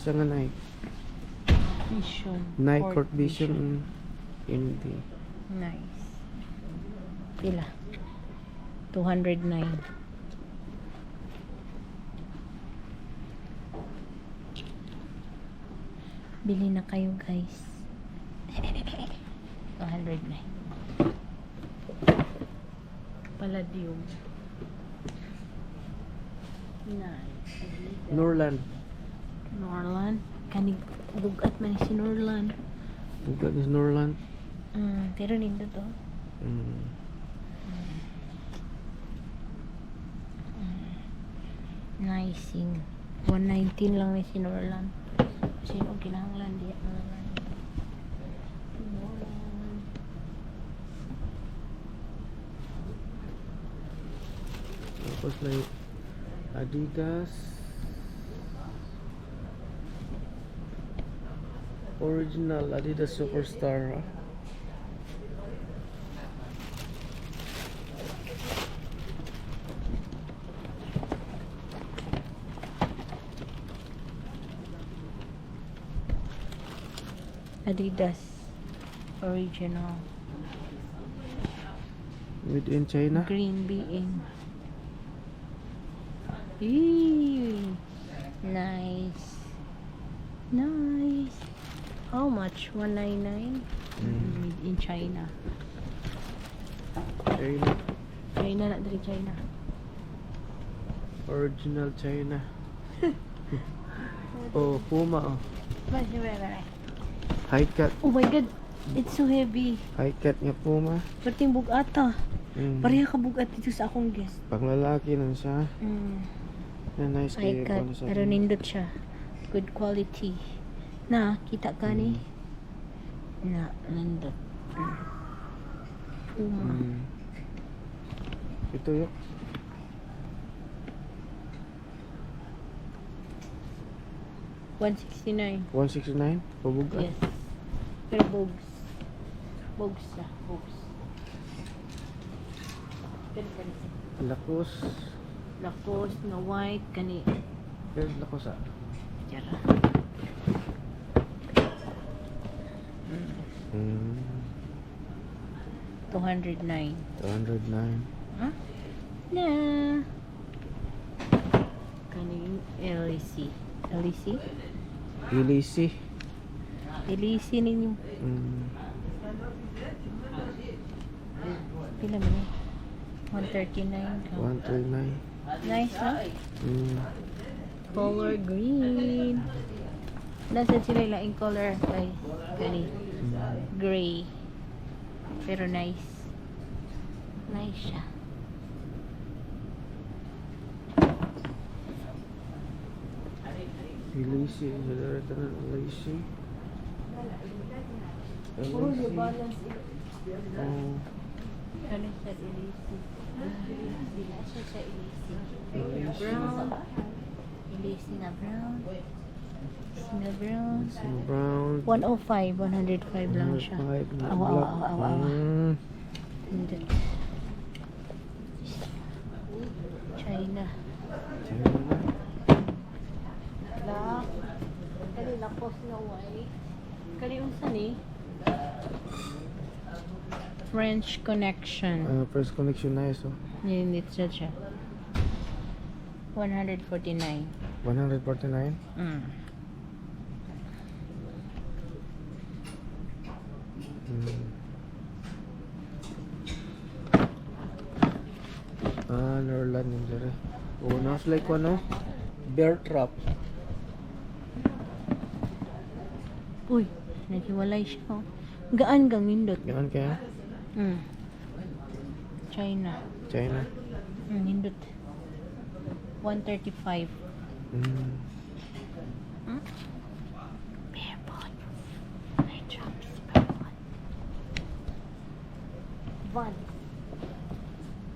Sa nga Nike? Vision. Nike Court Court Vision. ND. Nice. Pila? 209. Bili na kayo, guys. 209. Palladium. Nice. Norland. Norland. Kanig bugat man ni si Norland. Bugat ni Norland. Pero nindot oh. Nice. 119 lang ni si Norland. Sino kinahanglan diya Norland. Norland. Tapos like Adidas Original Adidas Superstar, ah. Adidas original. Made in China. Green bean. Eee, nice. Nice. How much? 199? Made in China. China. China na diri, China. Original China. Oh, Puma oh. Bye, bye, bye. High cut. Oh my God. It's so heavy. High cut nga Puma. Perting bugat ah. Pareha ka bugat dito sa akong guest. Panglalaki lang siya. Na nice High kayo cut. kung sa Pero nindot siya. Good quality. Na, kita ka ni? Na, nindot. Puma. Ito yun. 169. 169. Pabugat. Yes. Pero bogs. Bogs na. Bogs. Pero kani. Lacoste. Lacoste nga white kani. Pero Lacoste ah. Tara. 209. 209. Huh? Na. Kani LEC. LEC? Ilisi. LEC ninyo. Pila man eh? 139 ka. 139. Nice, no? Mm. Color green. Nasa sila laing color, guys. Kani. Gray. Pero nice. Nice siya. Ilisi. Sa na Ilisi. Ilisi. Oh. Ano siya, Ilisi? Dila siya sa Ilisi. Ilisi. Brown. Ilisi na brown. Ilisi na brown. Ilisi brown. 105, 105 lang siya. 105 na Awa, awa, black. awa, awa, awa. Nindot. China. China. Black. Kani Lacoste na white. Kani unsa ni? French Connection. Ah, French Connection, nice oh. Nindot siya siya. 149. 149. Ah, Norland yun sir. Oh, nasa like ano? Bear trap. Uy, naghiwalay siya. Oh. Gaan gang nindot. Ganun kaya? China. China. Nindot. 135. Barefoot. Bear traps. Barefoot. Vans.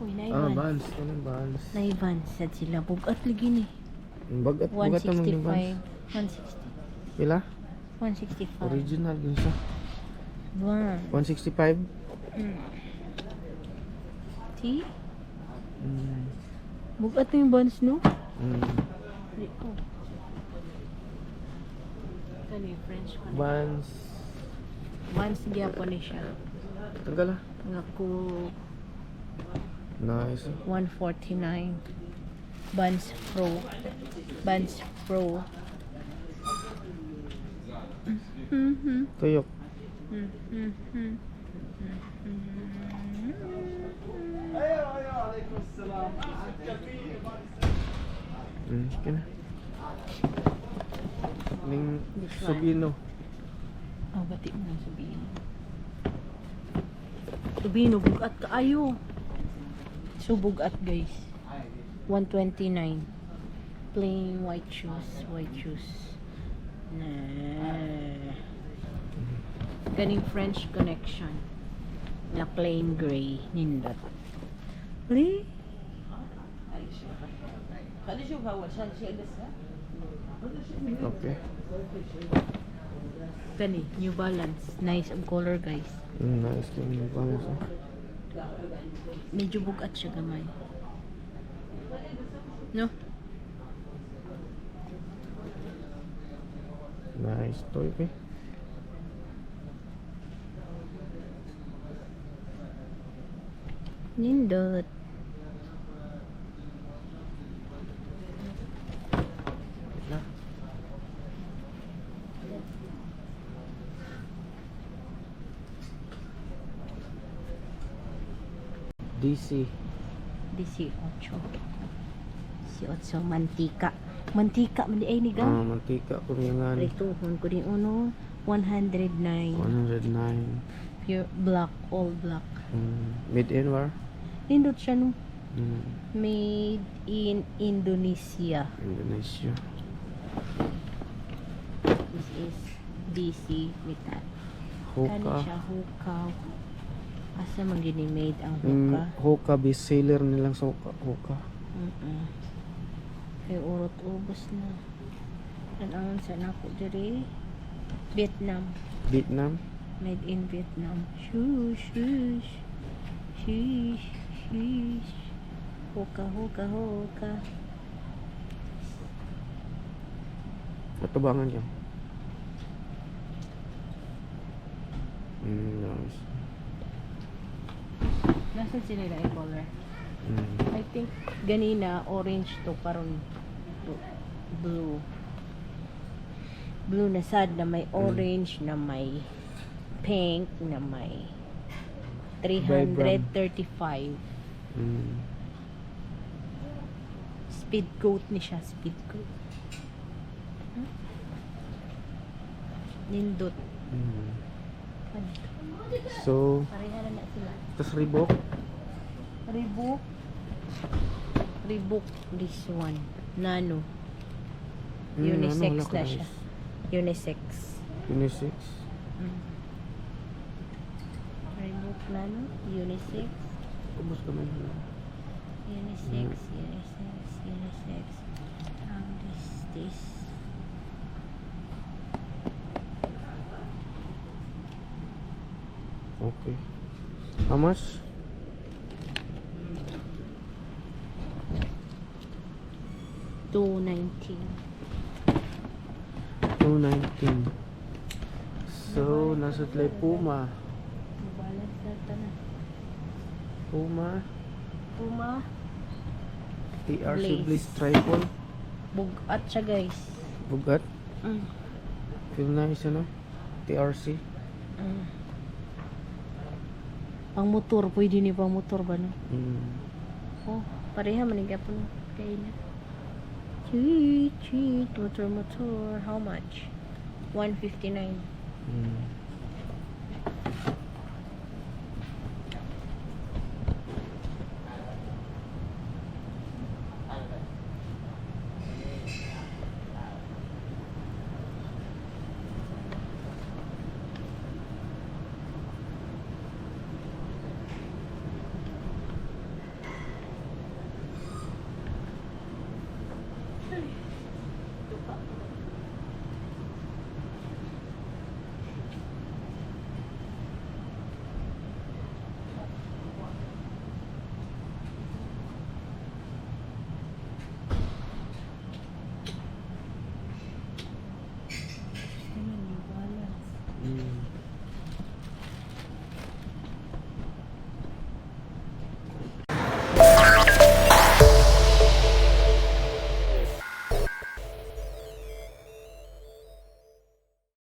Uy, na Ah, Vans. Vans. Anong Vans? Na Vans. Sad sila. Bugat lagi ni. Bagat, bugat naman yung Vans. 165. 160. Pila? 165. Original yun siya. Vans. 165? See? Mm. Bugat na yung Vans, no? Mm. Di ko. Kani French ko. Vans. Vans gyapon ni siya. Tanggal ah. Nga ko Nice. 149. Vans Pro. Vans Pro. Tuyok. Okay na. Ning This one. Subino. Oh, bati mo na sabihin. Tubino, bugat kaayo. So, bugat, guys. 129. Plain white shoes. White shoes. Na. Ganing French Connection. Na plain gray. Nindot. Li? خليني اشوف اول شيء شيء لسه. Okay. Gani, New Balance. Nice ang color, guys. Nice yung New Balance. Ah. Medyo bugat siya gamay. No? Nice. Tuyok eh. Nindot. Wait na. DC. 18. 18 mantika. Mantika man di ay ni Ah, gang. mantika kumingan. Rituhon ko din uno 109. 109. Pure black, all black. Made in where? Nindot siya no. Mm, Made in Indonesia. Indonesia. This is DC Metal. Kani Hoka. siya hoka. Asa man gini made ang hoka? Hoka best seller nilang sa Hoka. Hoka. Kay urot ubos na. Tan-awon sa nako diri. Vietnam. Vietnam. Made in Vietnam. Shush, shush. Shush, shush. Hoka, hoka, hoka. Katubangan niya. Nice. Nasaan sila yung color? Mm. I think ganina orange to karon blue. Blue na sad na may orange na may pink na may 335. Speed coat ni siya, speed coat. Nindot. Ano to? So, Pareha na na sila. tas Reebok. Reebok. Reebok this one. Nano. Unisex ano, wala ka na siya. guys. Unisex. Unisex. Reebok Nano. Unisex. Ubos kami. Unisex. Unisex. Unisex. This, this. Okay. How much? 219. 219. So, nasa tlay Puma. Balance na ta na. Puma. Puma. TRC Blaze. Blaze Tripod. Bugat siya, guys. Bugat. Feel nice, ano? TRC. Pang motor. Pwede ni pang motor ba, no? Mm. Oh, pareha man gyapon kay na. Cheat, cheat, motor, motor. How much? 159.